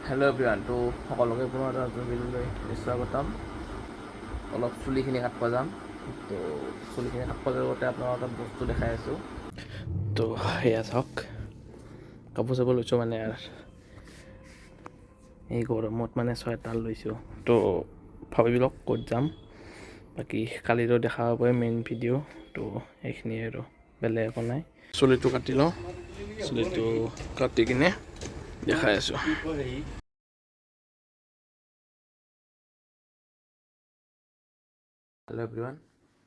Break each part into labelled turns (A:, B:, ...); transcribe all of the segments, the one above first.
A: Hello' everyone, তো সকলোকে পুনৰ এটা নতুন ভিডিঅ'লৈ স্বাগতম। অলপ চুলিখিনি কাটিব যাম। তো চুলিখিনি কাটিব লগতে আপোনালোকক এটা বস্তু দেখাই আছোঁ। তো সেয়া চাওক, কাপোৰ চাপোৰ লৈছোঁ মানে আৰু এই গৰমত মানে চুৱেটাৰ লৈছোঁ। তো ভাবি লওক ক'ত যাম। বাকী কালিতো দেখা পাবই মেইন ভিডিঅ'। তো এইখিনিয়ে আৰু বেলেগ একো নাই। চুলিটো কাটি লওঁ, চুলিটো কাটি কিনে দেখাই আছোঁ। Hello' everyone,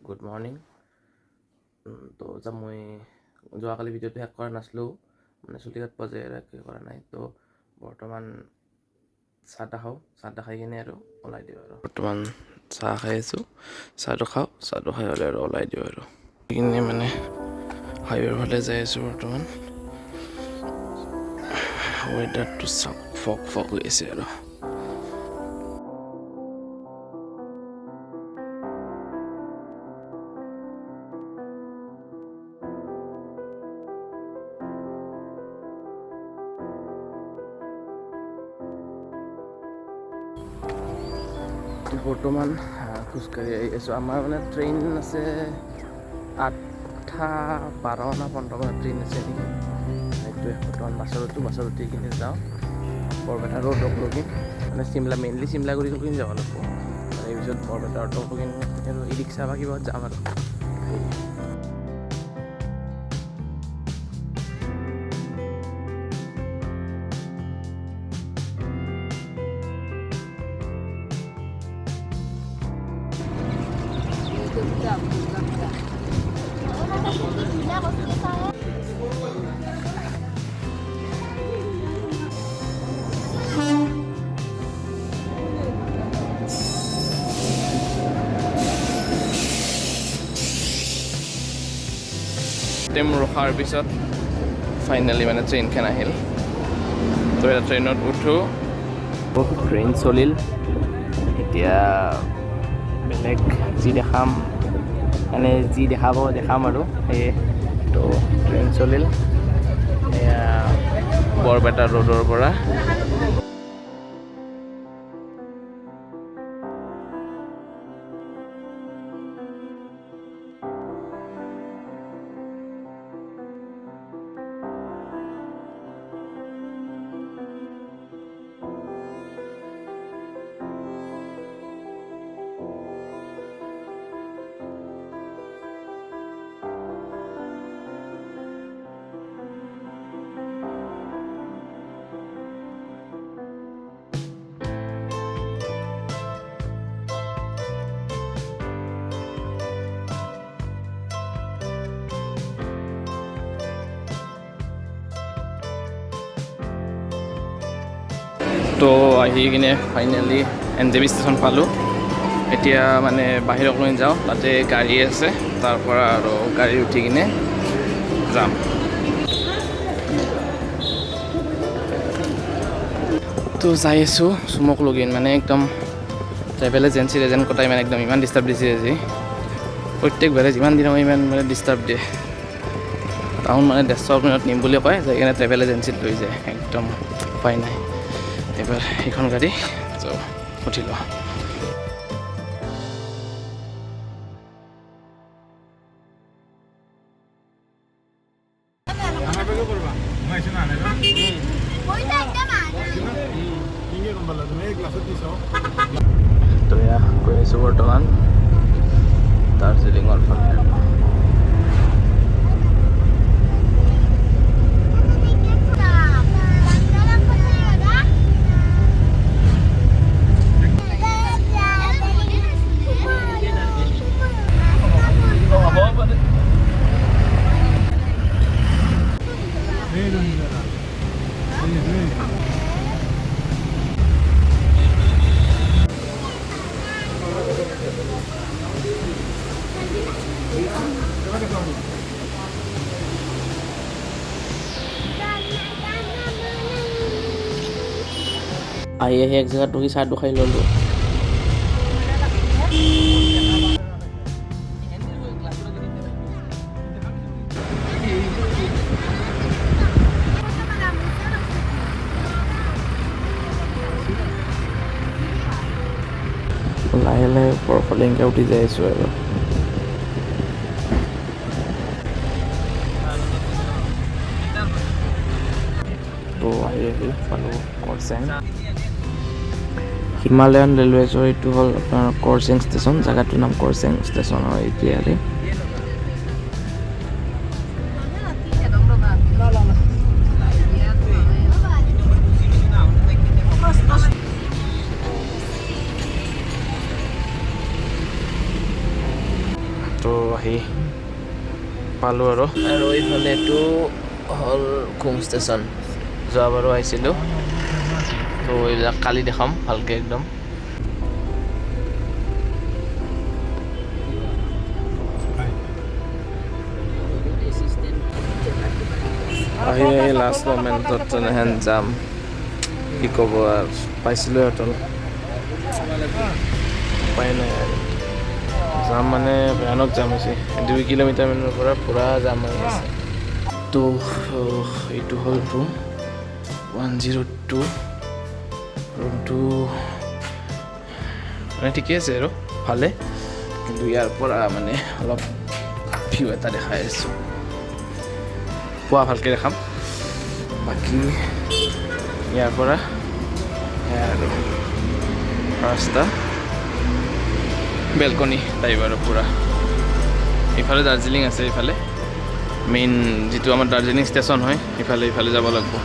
A: good morning. তো যাম মই যোৱাকালি ভিডিঅ'টো শেষ কৰা নাছিলোঁ, মানে চুলি কাটিব যে একো কৰা নাই। তো বৰ্তমান চাহ তাহ খাওঁ, চাহ তাহ খাই কিনে আৰু ওলাই দিওঁ। আৰু বৰ্তমান চাহ খাই আছোঁ, চাহটো খাওঁ, চাহটো খাই হ'লে আৰু ওলাই দিওঁ আৰু কিনে মানে হাইৱেৰ ফালে যাই আছোঁ। বৰ্তমান ৱেডাৰটো চাওক, ফগ ফগ হৈ আছে। আৰু তো বৰ্তমান খোজকাঢ়ি আহি আছোঁ। আমাৰ মানে ট্ৰেইন আছে 8টা 12 না 15 মানত ট্ৰেইন আছে নেকি, সেইটোৱে। বৰ্তমান বাছত উঠোঁ, বাছত উঠি কিনে যাওঁ বৰপেটা ৰোডক লগি, মানে চিমলা, মেইনলি চিমলাগুৰিক লগি যাব লাগিব। তাৰে পিছত বৰপেটা ৰোডক লগি আৰু ই ৰিক্সা বা কিবা যাম আৰু। টাইম ৰখাৰ পিছত ফাইনেলি মানে ট্ৰেইনখন আহিল। তো এটা ট্ৰেইনত উঠোঁ, ট্ৰেইন চলিল। এতিয়া বেলেগ যি দেখাম, মানে যি দেখাব দেখাম আৰু সেয়ে। তো ট্ৰেইন চলিল, এয়া বৰপেটা ৰোডৰ পৰা। তো আহি কিনে ফাইনেলি এনজেপি ষ্টেচন পালোঁ। এতিয়া মানে বাহিৰক লৈ যাওঁ, তাতে গাড়ী আছে, তাৰ পৰা আৰু গাড়ী উঠি কিনে যাম। তো যাই আছোঁ চুমক লগিন, মানে একদম ট্ৰেভেল এজেঞ্চিৰ এজেণ্ট কটাই মানে একদম ইমান ডিষ্টাৰ্ব দিছে আজি। প্ৰত্যেকবাৰে যিমান দিন ইমান মানে ডিষ্টাৰ্ব দিয়ে। টাউন মানে 150 মিনিট নিম বুলি কয়, যাই কিনে ট্ৰেভেল এজেঞ্চিত লৈ যায়, একদম উপায় নাই। এবাৰ সেইখন গাড়ী তো উঠি লওঁ। তো এয়া গৈ আছোঁ বৰ্তমান দাৰ্জিলিঙৰ ফালে। আহি আহি এক জেগাত ৰখি চাহটো খাই ল'লোঁ। লাহে লাহে ওপৰৰ ফালে এনেকৈ উঠি যাই আছোঁ আৰু। তো আহি আহি পালোঁ কৰচেং। হিমালয়ান ৰেলৱেজৰ এইটো হ'ল আপোনাৰ কৰচেং ষ্টেচন, জেগাটোৰ নাম কৰচেং ষ্টেচন হয় এইটো ইয়াৰে। তো আহি পালোঁ আৰু। আৰু এইফালে এইটো হ'ল ঘুম ষ্টেচন, যোৱাবাৰো আহিছিলোঁ। তো এইবিলাক কালি দেখাম ভালকৈ একদম। আহি আহি লাষ্ট মমেণ্টত তেনেহেন যাম, কি ক'ব আৰু, পাইছিলোঁ হোটেল, উপায় নাই আৰু। যাম মানে ভয়ানক জাম হৈছে, 2 কিলোমিটাৰমানৰ পৰা পূৰা জাম হৈ আছে। তো এইটো হ'ল ৰুম 102। ৰুমটো মানে ঠিকে আছে আৰু ভালে, কিন্তু ইয়াৰ পৰা মানে অলপ ভিউ এটা দেখাই আছোঁ, পুৱা ভালকৈ দেখাম। বাকী ইয়াৰ পৰা আৰু ৰাস্তা বেলকনি টাইপ আৰু পূৰা। ইফালে দাৰ্জিলিং আছে, ইফালে মেইন যিটো আমাৰ দাৰ্জিলিং ষ্টেচন হয় ইফালে ইফালে যাব লাগিব।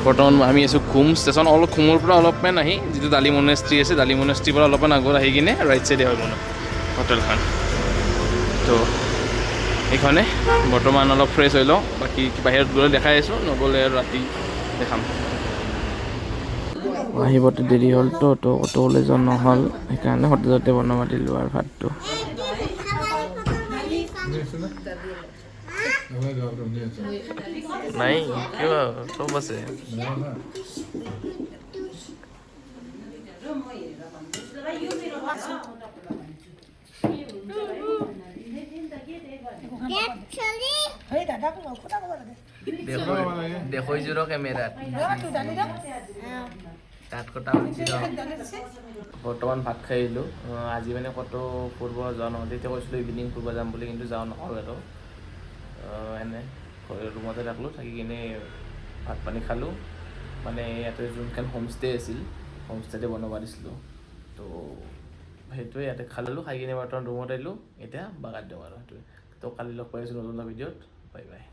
A: বৰ্তমান আমি আছোঁ ঘুম ষ্টেচন, অলপ ঘুমৰ পৰা অলপমান আহি যিটো দালি মনেষ্ট্ৰী আছে, দালি মনেষ্ট্ৰীৰ পৰা অলপমান আগত আহি কিনে ৰাইট চাইডে হয় মানে হোটেলখন। তো এইখনে বৰ্তমান অলপ ফ্ৰেছ হৈ লওঁ, বাকী বাহিৰত গ'লে দেখাই আছোঁ, নগ'লে আৰু ৰাতি দেখাম। আহিবতো দেৰি হ'লতো, তো অটো ওলাই যোৱা নহ'ল, সেইকাৰণে হোটেলতে বনাব দিলোঁ আৰু ভাতটো। নাই কিয় চব আছে। দেখুৱাইছো ৰ কেমেৰাত তাত কথা। বৰ্তমান ভাত খাই আহিলোঁ। আজি মানে ক'তো ফুৰিব যোৱা নহ'ল, তেতিয়া কৈছিলোঁ ইভিনিং ফুৰিব যাম বুলি, কিন্তু যোৱা নহ'ল আৰু। এনে ৰুমতে থাকিলোঁ, থাকি কিনে ভাত পানী খালোঁ। মানে ইয়াতে যোনখন হোমষ্টে আছিল, হোমষ্টেতে বনাব দিছিলোঁ, তো সেইটোৱে ইয়াতে খালোঁ। খাই কিনে বৰ্তমান ৰুমত আহিলোঁ, এতিয়া বাগান দিওঁ আৰু সেইটোৱে। তো কালি লগ পাই আছোঁ নতুন এটা ভিডিঅ'ত। Bye bye.